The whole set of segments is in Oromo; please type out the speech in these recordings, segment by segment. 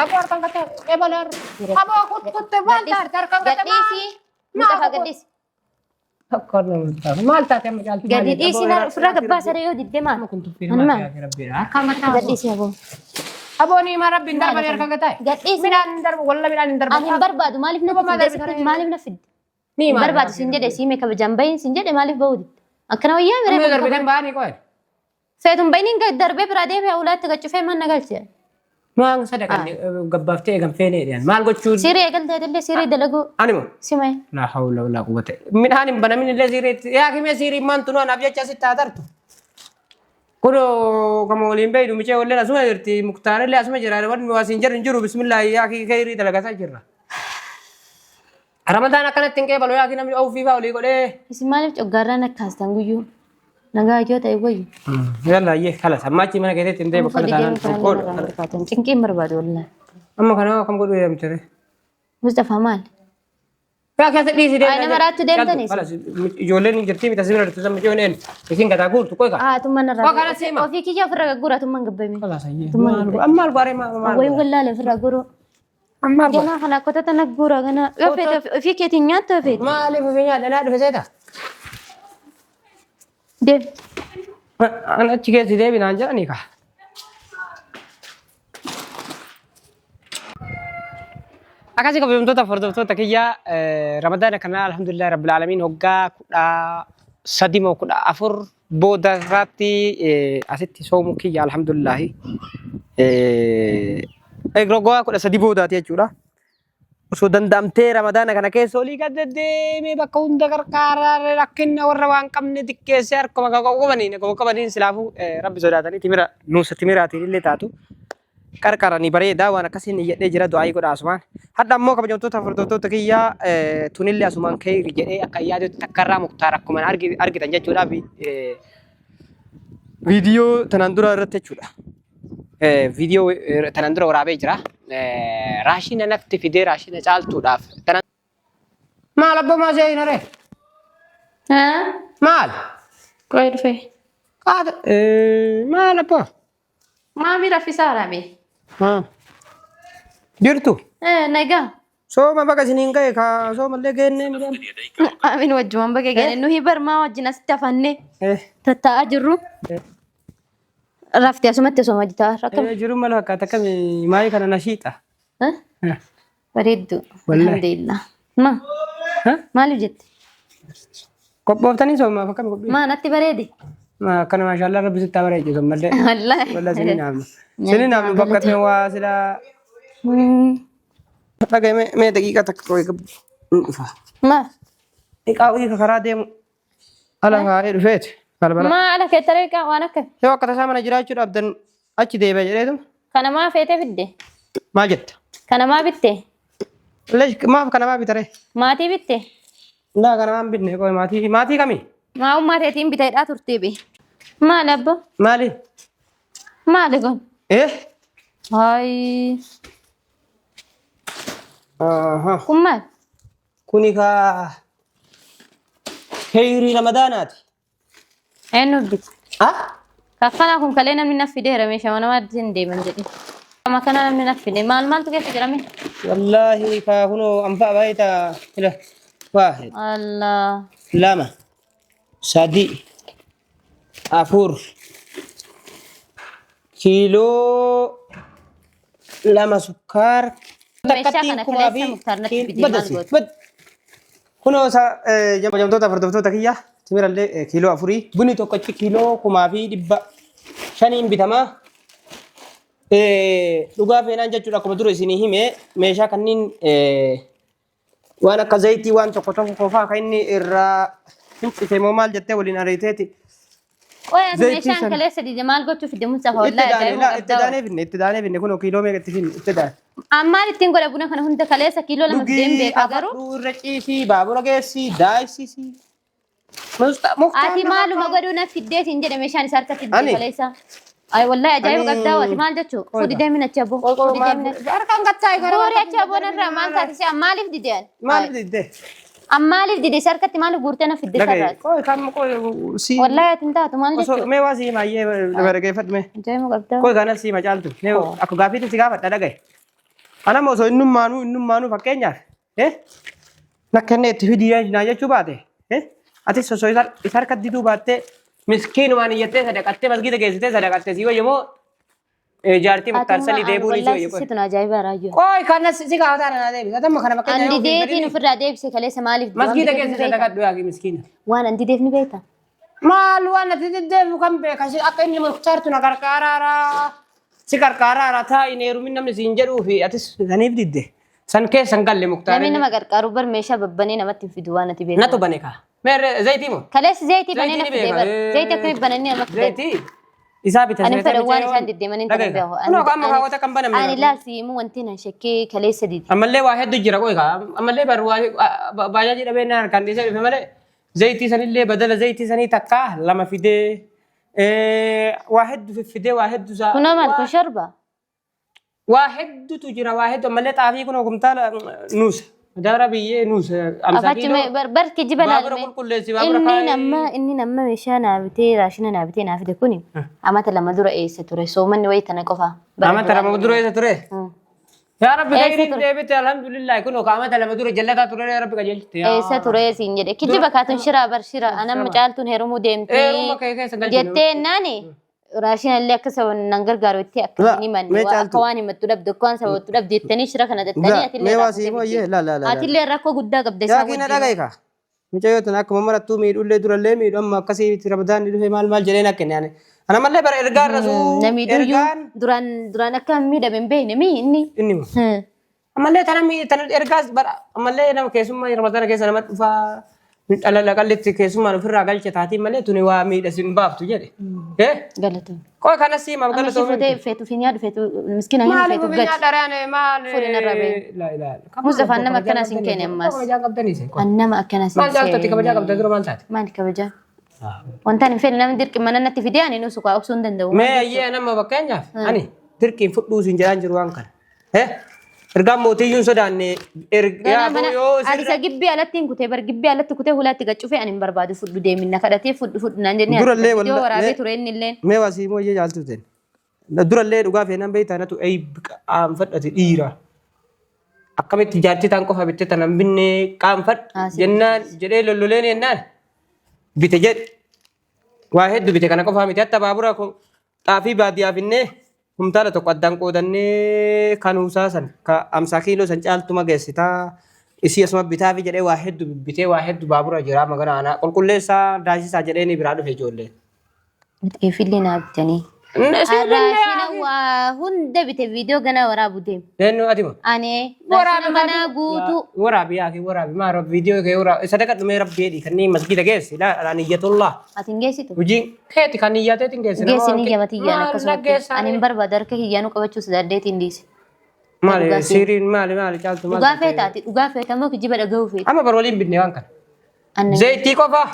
Aboo harkaan gattee ebalee aboo kutkutte maal taate harkaan gattee maal? Gadhiisi. Mustafaa gadhiisi. Maal taate amma caaltu? Gadi dhiisi na ofirraa gabbaasa yoo didde maal? Kun tuffii Ani namaa maal? ta'e rabbiidha. Harkaan gattee Gadhiisi aboo. Aboo ni maa rabbiin darbanii harkaan gattee. Gadhiisi. Midhaan hin darbu walla midhaan hin darbu. Ani hin barbaadu maaliif na Aboo maal fidde? darbitanii? Maaliif na fidde? Ni Hin maal? barbaadu siin jedhe siime kabajaan bahin siin jedhe maaliif bahuu didde? Akkana wayyaa Amma miree darbitan ba'anii qo'an. Feetun bahin gad darbee biraa deebi'a ulaatti gad cufee mana galche. Maan sadaqan gabbaaftee eegan feenee jedhan maal gochuu? Sirii eegaltee illee sirii dalaguu Animo. simee. Laa hawla walaa quwwata. Midhaan hin banamin illee siiriitti. Yaa kimee siirii maan tunuu anaaf jecha asitti haa tartu. Kunoo kama waliin beeynu michee walleen asuma jirti. Muktaarillee asuma jira. Wanni waa siin jedhu hin jiru. Bismillaahi yaa kii kheyrii dalagataa jirra. Ramadaan akkanatti hin qeebalu yaa kii namni ofii fa'aa olii godhee. Isin maaliif coggaarraan akkaastan guyyuu? Nagaa yoo ta'e wayyu. Yalla ayyee kalas amma achi mana keessatti hin deemu kana Fadhi taanaan deemu kana tokkoodha. namarraa barbaadu. Cinqiin barbaadu wallaahi. Amma kana akkam godhuu deemte? Mustafaa maal? Yaa keessa dhiisi deemna. Ay, nama raattu deemtanii Kalas ijoolleen hin jirti miti asirra jirtu sammi ijoolleen eenyu? Isin gataa guurtu qoy kaa. Haa tummaan Waa kana irraa. seema. Ofii kiyya ofirra gagguura tummaan gabbame. Kalas ayyee. Tummaan Maal godhu? Amma maal godhare maal maal Wayi godha? wallaale ofirraa guruu. Amma maal godha? Ganaa kana kotata na guura ganaa. Yoo feete ofii keetiin nyaattu yoo feete. Maaliif ofii nyaadha naa dhufe seeta? Deem. An achi keessi deebi naan jedhanii kaa. Akkasii kabajamtoota hordoftoota kiyyaa Ramadaana kana alhamdulillah rabbil aalamiin hoggaa 13 moo 14 booda irraatti asitti soomuu kiyya alhamdulillah. Hoggaa 13 boodaati jechuudha. Osoo danda'amtee Ramadaana kana keessa olii gad deddeemee bakka hunda qarqaaraa rakkina warra waan qabne xiqqeessee harkuma qabaniin qabaniin silaafuu rabbi sodaatanii timira nuusa timiraatiin illee taatu qarqaranii bareedaa waan akkasiin iyyadhee jira du'aayii godha asumaan. Hadha ammoo kabajamtoota hordoftoota kiyyaa tunillee asumaan keeyri jedhee akka yaadutti takkarraa muktaar akkuma argitan jechuudha. Viidiyoo tanaan dura irratti jechuudha. Viidiyoo tanaan dura waraabee jira. Raashina natti fidee raashina caaltuudhaaf. Maal abboo maal seeyin haree? Haa? Maal? Qoy dhufee. Qaata maal abboo? Maamii raffisaa haraame. Jirtu? Nagaa. Sooma baga isiniin ga'e ka soomallee geennee midhaan. Amiin wajjumaan baga gane nuyi barmaa wajjin asitti hafannee tattaa'aa jirru. Rafti asumatti osoo hojjetaa rakkam. Jiru mala fakkaata akkami maayii kana nashiixa. Bareeddu. Wallahi. Alhamdulillah. Ma maaliif jette? Qophooftanii soomaaf akkami qophii? Maa natti bareede? Akkana maashaallah rabbi sitti haa bareechu sommallee. Wallahi. Wallahi sinin haamnu. Sinin haamnu bakka ta'e waa silaa. Dhagaye mee daqiiqaa takka qo'ee qabu. Hin dhufa. Ma Iqaa hiika karaa deemu. Ala kaa'ee dhufeeti. Balbala. maa ala keetaree waan akka Yoo akka tasaa mana jiraachuu dhabdan achi deebi'a jedheetu kana maa feete fidde? maal jetta? Kana maa bitte? Leesh maaf kana maa bitaree? Maatii bitte? Laa kana maan bitne qoy maatii maatii kami? Maa ummaa teetiin biteedhaa turtee be. Maali abbo? Maali? Maali kun? Eh? Hayi. Aha. Kun maal? Kuni kaa keeyrii ramadaanaati. Eenyu bite? Ah? Kaffanaa kun kalee namni na fideera meeshaa mana maddii deeman jedhe. Amma kana namni na fide maal maaltu keessa jirame? Wallaahi kaa kunoo anfaa baay'ee ila waahid Allah. lama sadi afur kiiloo 2 sukkaar Meeshaa takkattiin kana kumaa kaleessa fi Muktaar natti kiil fide maal badasi goote? bad kunoo isa kabajamtoota hordoftoota kiyya timirallee kiiloo afurii bunni tokkochi kiiloo 1500n bitamaa. Dhugaa feenaan jechuudha akkuma dura isinii hime meeshaa kanneen waan akka zayitii waan tokko tokko qofaa kan inni irraa fincite moo maal jettee waliin ariiteeti. Qoy ati Zayitii meeshaan sana. kaleessa dide maal gochuu fidde Mustafa Itti wallahi daanee ajaa'ibuma laa itti qabdaa. daanee finne itti daanee finne kunoo kiiloo meeqa itti finne itti daane. Ammaan ittiin godha buna kana hunda kaleessa kiiloo 2 fideen Dhugii beekaa garuu. afadhuu irra ciisii baabura geessii daayisisii. Ati maaluma godhuu na fiddee siin jedhe meeshaan isaa harkatti dide Ani? kaleessa. Ay wallahi ajaa'iba Ani- qabdaa ati maal jechuu? Fuudhi deemin achi aboo. Fuudhi deemin achi. Harkaan gattaa'e gara Boori achi aboo narraa maal taate si maaliif dide ani? Maaliif didde? Maaliif dide si harkatti maaliif guurtee na fidde Dhagaye sarraati? qoy kam qoy si Wallahi ati hin taatu maal osoo jechuu? mee waa si himayyee dhaggeeffadhu mee. Ajaa'iba qabdaa. Qoy kanas si macaaltu. Mee akka gaaffiitti si gaafadha dhagaye. Anama osoo innummaanuu fakkeenyaaf nakkanne itti fidii naa jechuu baate atis osoo isa harka diduu baattee miskiinumaan iyyattee sadaqattee masgiida geessitee sadaqattee sii wayyamoo jaartii Muktaar sanii deebi'uun isii wayya qoy. Situ na ajaa'iba raayyoo. Qoy kana si gaafataa na deebisa. Atamma kana fakkeenya Andi deetiin ofirraa deebise kaleessa maaliif du'an Masgiida biteef ni keessa beekta? sadaqadhu yaa miskiina. Waan andi deef ni beekta. Maal waan ati deddeebi'u kan beeka si akka inni Muktaartu na gargaaraara. Si gargaaraara taa'i heerumin namni siin jedhuu fi atis saniif didde. San keessa hin galle Muktaar. Namni nama gargaaru bar meeshaa babbanee namatti hin fidu waan ati beektu. Natu bane kaa. Meerre zayitii moo? Kaleessa zayitii banee Zayitii na ni fidee beeka. bar. Zayitii akkamitti bananii nama fidee? Zayitii isaa bita. Ani fedha waan isaan deddeemaniin tana beeku. Kunoo amma kaawwata kan banamne. Ani laal si himu wanti nan shakkee kaleessa dide. Ammallee waa hedduu jira qoy kaa. Ammallee bar waa baajaajii dhabee na harkaan dhiisee dhufe malee zayitii sanillee badala zayitii sanii takka lama fidee waa hedduu fiffidee waa hedduu isaa. Kunoo maal kun shorba? Waa hedduutu jira, waa hedduu ammallee xaafii kunoo kumtaala nuusa. Madaara biyyee nuusa. Amsaa Afachi kiiloo. bar kijiba Baabura laalme. qulqulleessi baabura Inni kaayee. nama inni nama meeshaa naa bitee raashina naa bitee naa fide kuni amata 2 dura eessa ture soomanni wayii tana qofa. Bara Amata 2 dura eessa ture? Yaa Rabbi Eessa khayriin ture? deebite alhamdulillah kunoo ka amata 2 dura jallataa ture yaa Rabbi qajeelchite. Eessa ture siin jedhe kijiba kaatun shiraa bar shira anamma caaltuun heerumuu deemtee Heeruma kee keessa galchine. jettee naani raashina illee akka saba nan gargaaru itti akka La, hin himanne mee akka caaltu. waan himattu dhabde akka waan sababattu dhabde jettanii shira kana xaxxanii La, atillee mee waa irraa si himu fuutee ayyee la la la. atillee rakkoo guddaa qabda Yaa isaan kiina wajjin. dhaga'i kaa. Mucayyoo tana akkuma marattuu miidhullee durallee miidhu amma akkasii Ramadaanni dhufe maal maal jedheen akka inni ani. Ana mallee bara ergaan rasuu Namni duyyuu ergaan duraan duraan akka miidhame hin beekne mii inni. inni moo. Ammallee tana tana ergaas bara ammallee nama keessummaa Ramadaana keessa nama dhufaa dhala qallitti keessummaan ofirraa galche taatiin malee tuni waa miidha sin baaftu jedhe. Galatoon. Qoy kanas siima Amma ishii galatoomee. fuutee feetu fi nyaadhu feetu miskiina hin Maali feetu bufinyaa gadi. dharaan maali? Fuudhin irra bahe. La ilaha. Mustafaan nama akkanaa sin kenne ammas. Kabajaa qabdanii isin. An nama akkanaa sin Maal jaaltatti kabajaa qabda dura maal taate? Maali kabajaa? Wanta ani hin fedhe namni dirqi mana natti fidee ani nuusu kaa obsuu hin danda'u. Mee ayyee nama fakkeenyaaf ani dirqiin fudhuu sin jedhaan jiru waan kana. Ergaan mootiyyuun sodaanne ergaa Ganaa mana yoo ani isa gibbii alatti hin kutee bar gibbii alatti kutee hulaatti gaccufee ani hin barbaadu fudhu deeminna kadhatee fudhu fudhu naan jennee Durallee viidiyoo waraabee ture inni illeen. Mee waa sii mooyyee jaaltu ta'e. Durallee dhugaa feenaan beektaa natu eeybi qaanfadhate dhiira. Akkamitti jaartii taan qofa bitte tanan binnee qaanfadhu Haasii jennaan jedhee lolloleen jennaan bite jedhe. Waa hedduu bite kana qofaa miti hatta baabura xaafii baadiyyaa finnee kumtaala tokko addaan qoodannee kanuusaa san ka 50 kiiloo san caaltuma geessitaa isii asuma bitaafi jedhee waa hedduu bibbitee waa hedduu baabura jira magana anaa qulqulleessaa daasisaa jedhee ni biraa dhufe ijoolleen. Xeefillee naa bitanii. Raashina waa hunda bite viidiyoo ganaa waraabu deema. Eenyu ati moo? Ani raashina manaa guutuu. Waraabi yaa kee waraabi maa rabbi viidiyoo kee waraabi sadaqa dhumee rabbi jedhi kanneen masgiida geessi laa niyyatullah. Ati hin geessitu? Hojiin keeti kan niyyateetiin geessi. Geessi ni gama tiyyaan akkasumatti. Ani hin barbaadu harka kiyyaanuu qabachuu sodaadheetiin dhiise. Maali Dhugaa si- siiriin maali maali caaltu maal? Dhugaa feetaati dhugaa feeta moo kijiba dhaga'uu feeta? Amma bar waliin binne waan kana. Annan Zayitii qofa.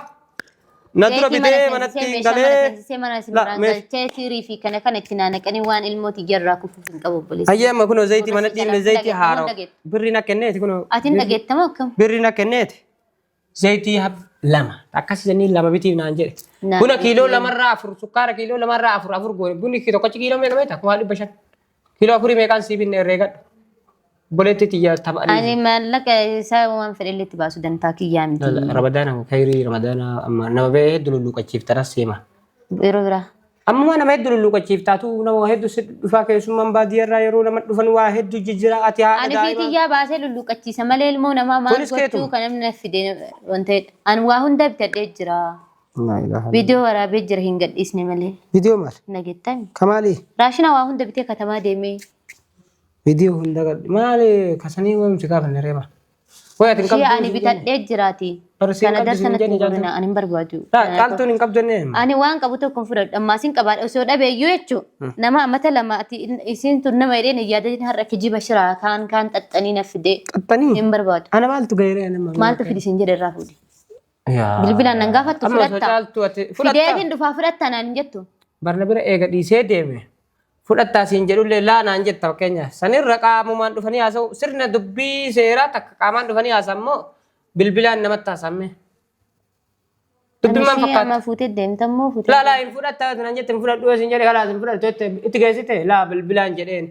Na dura Zayitii mana bitee seensisee manatti meeshaa mana galee. seensisee mana isin La, biraan meesh- galchee siirii fi kana kana itti naannaqanii waan ilmoo tiyyarraa kufuuf hin qabu obboleessa. Hayyee amma kunoo zayitii Gurra mana si dhiibne jalaa zayitii dhageetta moo haaroo. dhageetta? Birri na kenneeti kunoo. Ati hin dhageettamoo akkam? Birri na kenneeti. Zayitii lama. Akkas jennee lama bitiif naan jedhe. Naan Buna kiiloo jedhe. lamarraa afur sukkaara kiiloo lamarraa afur afur goone. Bunni tokkochi kiiloo meeqa meeqa? 1500. Kiiloo afurii meeqaan sii binne herreegadhu. Obboleetti tiyya taphanii. Ani maallaqa isaa waan fedhe itti baasu dantaa kiyyaa miti. Ramadaana khayrii Ramadaana amma nama bee hedduu lulluqachiiftaras seema. Yeroo biraa. Ammumaa nama hedduu lulluqachiiftaatu nama hedduu si dhufaa keessummaan baadiyyaarraa yeroo nama dhufan waa hedduu jijjiira ati haadha Ani fi daa'imaa. tiyyaa baasee lulluqachiisa malee ilmoo namaa maal Kunis keetu? gochuu kan namni na fide wanta ani waa hunda bitadhee jira. Laa ilaaha. Viidiyoo waraabee jira hin gadhiisne malee. Viidiyoo maal? Nagettami. Kamaalii? Raashina waa hunda bitee katamaa deemee. Viidiyoo hunda gadhi. Maali kasanii waamsi gaafanne reema. Wayi ati hin Ishee qabdu. ani bitadhee jiraati. Barsiin Kana qabdu darsa siin natti jenne hin caaltu. gurgurina ani hin barbaadu. Laa caaltuun hin qabdu jennee. Ani waan qabu tokko hin fudhadhu. Ammaa isin qabaadha osoo dhabe iyyuu jechuun nama amata lama ati isiin tun nama jedheen hin yaadatin har'a kijiba shiraa kaan kaan xaxxanii na fidee Qaxxanii. hin barbaadu. Ana maaltu gaheeree ana maal? Maaltu fidi siin jedhe irraa fuudhi. Yaa. Bilbilaan nan gaafattu Amma osoo fudhatta. caaltu ati fudhatta. Fideetiin dhufaa fudhatta naan hin jettu. Barna bira eega dhiisee deeme. Fudhattaa siin jedhullee laa naan jetta fakkeenya. Sanirra qaamumaan dhufanii haasa'u sirna dubbii seeraa takka qaamaan dhufanii haasa'an immoo bilbilaan namatti haasa'amme. Dubbiin maal Ishee fakkaata? amma fuutee deemta immoo fuutee. Laa laa hin fudhatta naan jette hin fudhadhu siin jedhe kalaas hin fudhattu jette itti geessite laa bilbilaan jedheen.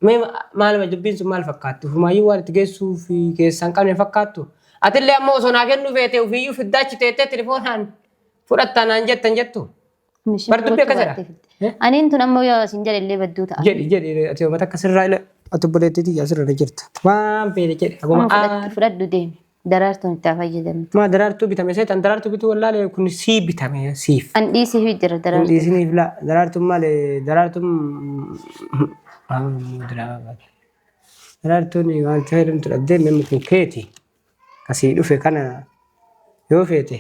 Mee maaluma dubbiin sun maal fakkaatti? Ufumaayyuu waan itti geessuu fi keessaa hin qabne fakkaattu. Atillee ammoo osoo naa kennuu feete ofiiyyuu fiddaachi teettee telefoonaan fudhattaa naan jettan jettu. Bar dubbii akkas jedha. Aniin tun ammoo yoo isin jedhe illee badduu ta'a. Jedhi jedhi ati uummata akka sirraa ila ati obboleettii tiyya asirra na jirta. Waan feete jedhi. Haguma Amma fudhadhu deemi. Daraartuun itti haa fayyadamtu. Maa daraartuu bitame seetan daraartuu bituu wallaalee kun sii bitame siif. An dhiisee jira Kun daraartuu. dhiisiniif laa daraartuun maali daraartuun daraartuun waan fayyadamtu dhabdee namni kun keeti asii dhufe kana yoo feete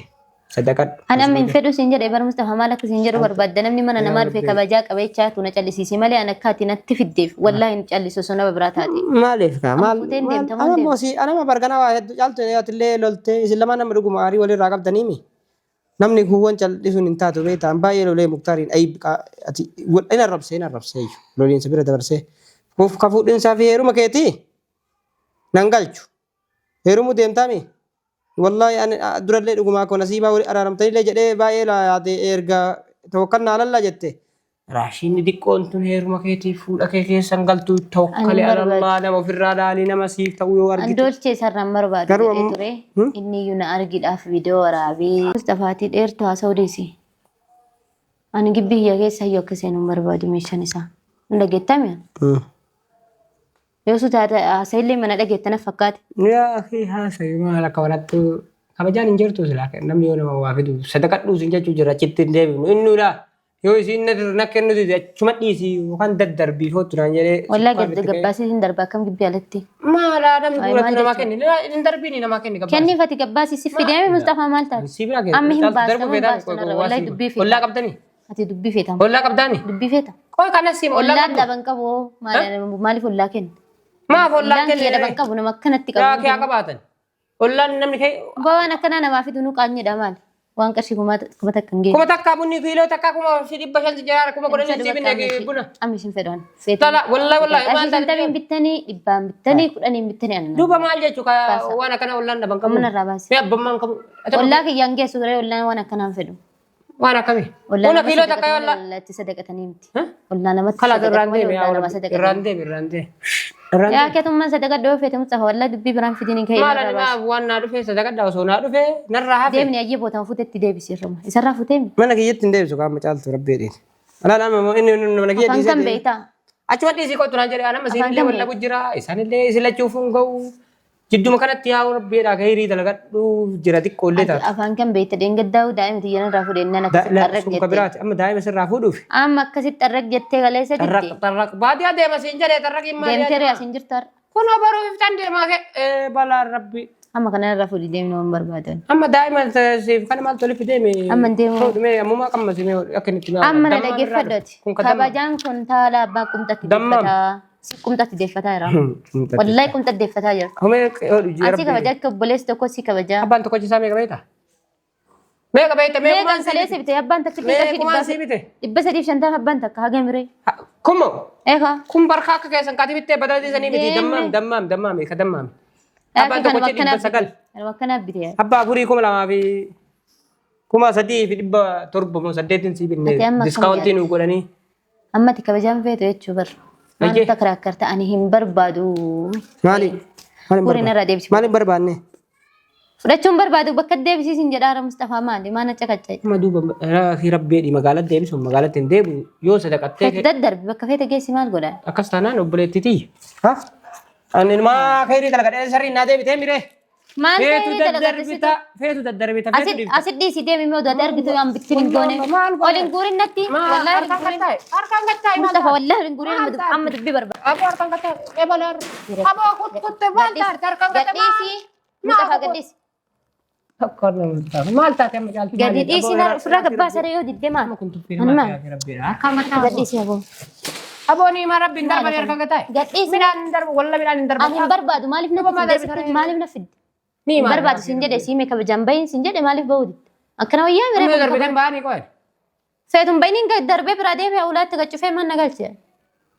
sadaqadhu. An amma hin fedhu siin jedhe bar Mustafa maal akka siin jedhu barbaadda namni mana namaa dhufe kabajaa qaba jechaa tu na callisiisi malee an akka ati natti fiddeef wallaahi hin callisu osoo nama biraa taate. Maaliif kaa maal fuuteen maal deemta moo anammoo deemta? si anama bargana waa hedduu caaltu atillee loltee isin lamaan nama dhuguma aarii walirraa qabdaniimi. Namni kuuwwan cal'isuun hin taatu beektaa an baay'ee lolee Muktaariin ayib ati in arrabsee in arrabsee iyyuu loliinsa bira dabarsee ka fuudhinsaa fi heeruma keetii nan galchu heerumuu deemtaami wallaahi ani durallee dhugumaa koo nasiibaa wali araaramtanillee jedhee baay'ee yaade erga tawakkalnaa alallaa jette Raashinni diqqoon tun heeruma keetiif fuudha kee keessa hin galtu tawakkali Ani barbaadu. alallah nama ofirraa laalii nama siif ta'u yoo An argite. dolchee isarraan barbaadu Garuu jedhee ammoo ture. Inni iyyuu na argidhaaf viidiyoo waraabee. Mustafaatii dheertuu haasa'uu dhiisi. Ani gibbii kiyya keessa iyyuu akka seenu hin barbaadu meeshaan isaa. Hin dhageettami? Yoo suuta haasa'illee mana dhageetta na fakkaate. Yaa akii haasa'i maal akka barattu kabajaan hin jirtu silaa namni yoo nama waa fidu sadaqadhuu sin jechuu jira achitti hin deebifnu innuu laa yoo isiin na kennu dide achuma dhiisi yookaan daddarbii foottu naan jedhee Wallaa sukkaar itti ka'ee. gabbaasii sin darba akkam gibbii alatti. Maalaa namni Ay, fuulatti maal namaa jechuudha? kenni hin darbiini namaa kenni gabbaasi. Kenniif ati gabbaasii si fideemi Mustafaa maal taate? Si biraa Amma hin kenni baasta darbuu moo hin feetaa baastu narra wallahi dubbii feeta. ollaa qabdanii Ati dubbii feeta. ollaa qabdaani Dubbii feeta. qoy kanas siima ollaa Ollaan qabdu dhaban qabu maaliif ollaa kenna? maaf ollaan Ollaan kiyya dhaban kenni qabu nama akkanatti yaa qabu. kee haa qabaatan ollaan namni kee Waan akkanaa namaa fidu nu qaanyidha maali? Waan qarshii kuma takka hin geessu. kuma takkaa bunni kiiloo takkaa 1500 jiraara 10,000 sii binne buna. Amma isin fedhan. Tala wallahi wallahi maal Qarshii taate shantamiin bittanii dhibbaan bittanii kudhaniin bittanii anana. duuba maal jechuu ka waan akkana ollaan dhaban qabu. Amma narraa baasi. Mee abbummaan qabu. Ollaa kiyyaan geessu garee ollaan waan akkanaan fedhu. Waan akkamii? Ollaa Buna nama kiiloo takka sadaqatu yoo malee ollaa. ollaatti sadaqatanii miti. Huh? Ollaa namatti Kalaas sadaqatu irraan malee deemi ollaa yaa nama rabbi. sadaqatanii. Irraan deemi irraan deemi. Irraan Yaa deemi. keetummaan sadaqadhu yoo feete Mustafa wallahi dubbii biraan fidin hin ka'in Maal narraa ani baasi. maaf waan naa dhufee sadaqadha osoo naa dhufee narraa hafe. Deemni ayyee bootaan fuutetti deebisi irruma. Isarraa fuutee mi? Mana kiyyatti hin deebisu qaama caaltu rabbi jedheen. Alaa lama inni mana kiyya Afaan dhiisee kan deeme. beektaa? Achuma dhiisii kottu naan jedhe anama Afaan siinillee kan wallagu jira isaanillee isin lachuuf hin ga'u. Jidduma kanatti yaa rabbiidhaa kayrii dalagadhu jira xiqqoollee Ati taatu. afaan kan beekta dheengaddaa'u daa'ima tiyya narraa fuudhennaan akkasitti xarraq Sun ka jettee. biraati amma daa'ima sirraa fuudhuuf. Amma akkasitti xarraq jettee kaleessa Xarraq didde. xarraq baadiyaa deema siin jedhee xarraqiin maaliyaa Deemtee deema. re'as hin jirtu har'a. Kun obaruu iftaan deemaa kee balaan rabbi. Amma kana narraa fuudhi deemni waan barbaadan. Amma daa'ima siif kana maaltu olitti deeme. Amma hin deemu. Fuudhu mee ammumaa qamma si mee akka inni itti mi'aawu. Amma na Dammaan irraa dhaggeeffadhu dhufe. ati. Kun ka damma. Kabajaan kuntaala abbaa qumxatti Dammaam. deeffataa. Si qumxatti deeffataa jira. Wallahi qumxatti deeffataa jira. Humee hodhu jira Asi kabaja akka obboleessi tokko si kabajaa. Abbaan tokkochi isaa meeqa beekta? Meeqa beekta? Mee Meeqan kumaan sii kaleessa bite? bite abbaan takka Mee qarshii kumaan sii bite? 350 abbaan takka haga miree. Kummo Eekaa. kun barkaa akka keessan kaati bittee badala dhiisanii miti Deeme. dammaam dammaam dammaam ka dammaam. Abbaan Kanuma tokkochi akkanaa 900. bite. Kanuma akkanaa bite. Abbaa afurii 2000 fi 3700 moo saddeetiin sii binne Ati amma akkam diskaawuntii yaadde? nuu godhanii. Amma ati kabajaan feetu jechuu bar. Ayyee. Maal takaraakkarta ani hin barbaadu. Maali? Furii narraa deebisi. Maaliin barbaanne? Fudhachuun barbaadu bakka deebisiis hin jedhaara Mustafaa maali? Maal na caqaca'e? Amma duuba fi rabbeedhi magaalatti deebisuun magaalatti hin deebi'u yoo sadaqattee Feete daddarbi bakka feete geessi maal godha? akkas taanaan obboleettii tiyya. Ani maa khayrii dalagadhee sarriin naa deebitee miree. Maal Feetu ta'ee dalagadhe situ? daddarbita feetu daddarbita feetu Asit dhiifta. asit dhiisi deemi mee oduu ati argitu waan bittin hin goone. Maal Ol hin guurin natti. Wallaahi ol hin Harkaan guurin. qattaa'e harkaan qattaa'e maal Mustafa wallaahi ol hin guurin amma dubbii barbaada. Aboo harkaan qattaa'e ebalar aboo kutkutte maal taate harkaan qattaa'e Gadhiisi. Mustafa gadhiisi. Maal taate amma caaltu Gadi dhiisi na ofirraa gabbaasa yoo didde maal? Kun tuffii Ani namaa maal? ta'e rabbiidha. Harkaan qattaa'e. Gadhiisi aboo. Aboo ni ma rabbiin darban harkaan qattaa'e. Gadhiisi. Midhaan hin darbu walla midhaan hin darbu. Ani hin barbaadu maaliif na fidde sitti maaliif na fidde? Ni Hin maal? barbaadu siin jedhe siime kabajaan bahin siin jedhe maaliif bahuu didde? Akkana wayyaa Amma miree darbitan ba'anii qo'an. Feetun bahiniin gad darbee biraa deemee ulaatti gad cufee mana galche.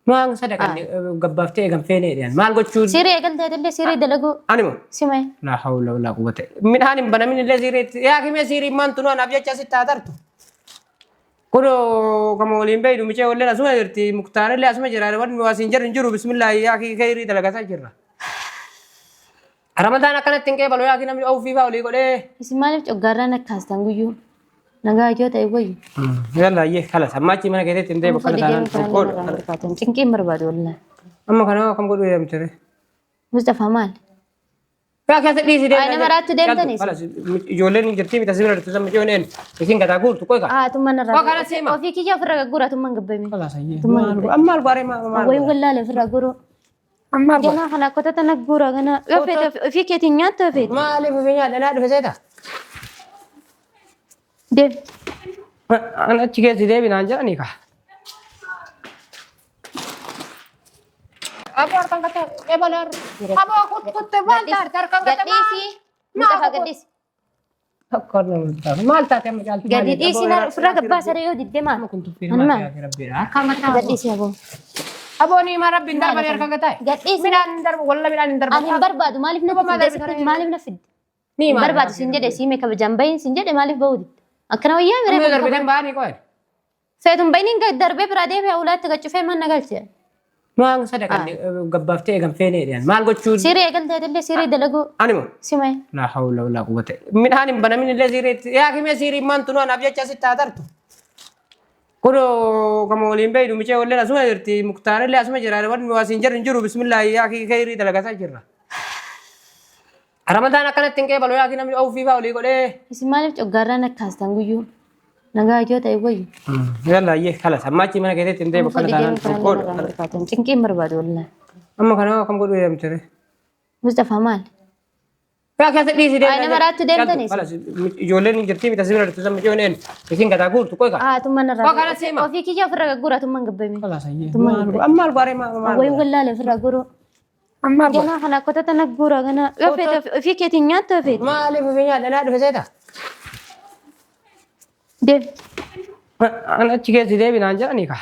Maan sadaqanne gabbaaftee eegan feenee dhiyan maal gochuu? Sirii eegaltee illee sirii dalaguu Animo. simee. Laa hawla walaa quwwata. Midhaan hin banamin illee siiriitti. Yaa kimee siirii maan tunuu anaaf jecha asitti haa tartu. Kunoo kama waliin beeynu micee walleen asuma jirti muktaarillee asuma jira wanni waa siin jirru hin jiru bismillaahi yaa kii kheyrii dalagataa jirra. Ramadaan akkanatti hin qeebalu yaa kii namni ofii faa olii godhee. Isin maaliif coggaarraan akkaastan guyyuu? Nagaa yoo ta'e wayyu. Yalla ayyee kalas amma achi mana keessatti hin deemu Amma kana fedhi taanaan deemu kanallee tokkodha. narraa hin barbaadan. Cinqii hin barbaadu wallaahi. Amma kana kam godhuu deemte? Mustafaa maal? Yaa keessa dhiisi deemna. Ay, nama raattu deemtani isin. Kalas ijoolleen hin jirti miti asirra jirtu sama ijoolleen isin gataa guurtu qoy kaa. Haa tummaan Waa kana narraa. seema. Ofii kiyya ofirra gagguura tummaan gabbame. Kalas ayyee. Tummaan Maal gabbame. amma maal godhee maal maal Wayi godhe? wallaale ofirra guruu. Amma maal godhe? Ganaa kana kotata na guura ganaa. Yoo feete ofii keetiin nyaattu yoo feete. Maaliif ofii nyaadha naa dhufe seeta? Deem. An achi keessi deebi naan jedhanii kaa. Aboo harkaan gattee ebalar. Aboo kutkutte maal taate harkaan gattee maal? Gadhiisi. Mustafaa gadhiisi. Maal taate amma caaltu? Gadi dhiisi na ofirra gabbaasare yoo didde maal? Kun tuffii Ani namaa maal? ta'e rabbiidha. Harkaan gattee. Gadhiisi aboo. Aboo ni ma rabbiin darbanii harkaan gattee. Gadhiisi. Midhaan hin darbu walla midhaan hin darbu. Ani hin barbaadu maaliif na fidde sitti maaliif na fidde? Ni Hin barbaadu siin jedhe siime kabajaan bahin siin jedhe maaliif bahuu didde? Akkana wayyaa Amma miree darbitan ba'anii qo'an. Feetun bahin darbee biraa deemee ulaatti gaccufee mana galche. Maan sadaqan gabbaaftee eegan feenee jedhan maal gochuu? Sirii eegaltee illee sirii dalaguu Ani moo? simee. Laa hawla walaa quwwata. Midhaan hin banamin illee siiriitti. Yaa kimee siirii maan tunuu anaaf jecha asitti haa tartu. Kunoo kama waliin beeynu micee walleen asuma jirti muktaarillee asuma jira wanni waa siin jirru hin jiru bismillaahi yaa kii kheyrii dalagataa jirra. Ramadaan akkanatti hin qeebalu yaa kii namni ofii faa olii godhee. Isin maaliif coggaarraan akkaastan guyyuu? Nagaa yoo ta'e wayyu. Yalla ayyee kalas amma achi mana keessatti hin deemu Amma kana fedhi taanaan deemu kanallee tokkodha. narraa hin barbaadan. Cinqii hin barbaadu wallaahi. Amma kana kam godhuu deemte? Mustafaa maal? Yaa keessa dhiisi deemna. Ay, nama raattu deemtani isin. Kalas ijoolleen hin jirti miti asirra jirtu sama ijoolleen isin gataa guurtu qoy kaa. Haa tummaan Waa kana narraa. seema. Ofii kiyya ofirra gagguura tummaan gabbame. Kalas ayyee. Tummaan Maal gabbame. amma maal godhee maal maal Wayi godhe? wallaale ofirra guruu. Amma maal godhe? Ganaa kana kotata na guura ganaa. Yoo feete ofii keetiin nyaattu yoo feete. Maaliif ofii nyaadha naa dhufe seeta? Deem. An achi keessi deebi naan jedhanii kaa.